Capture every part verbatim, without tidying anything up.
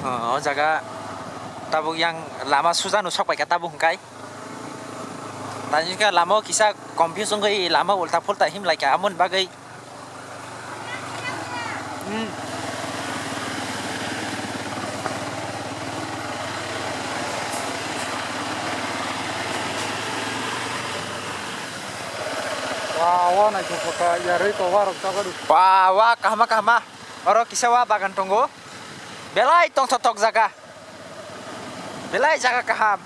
O jaga tabuk yang lama suja no sok paikha tabuk hwnkhe. Tani khe lama o kisa confuse wngwi lama ulta pulta himlaikha, amoni bagwi. Hmm. Wa, wa, naithok kha, yarwi to warok chagadu. Wa, wa, kahama, kahama. Oro kisa wa bagan tongo. Belai tongthok thok jaga. Belai jaga kaham.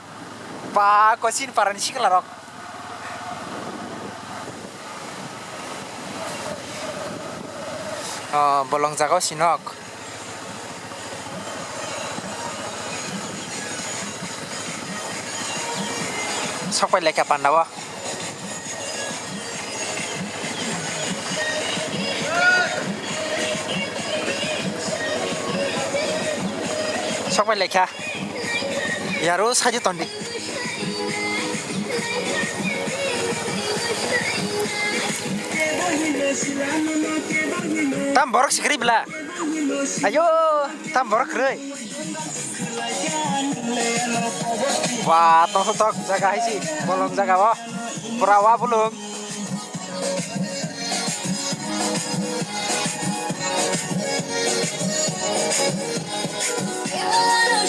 Ba, kosin parani sikla rok. Oh, bolong jaga o sinok. Sok pai lekha panda o. Sok pai lekha. Yaro saji tondi. Tam borok sikri bela. Ayo, tam borok kre. Wah, tongthok thok jaga hai si, bolong jaga o. Pura wa bolong.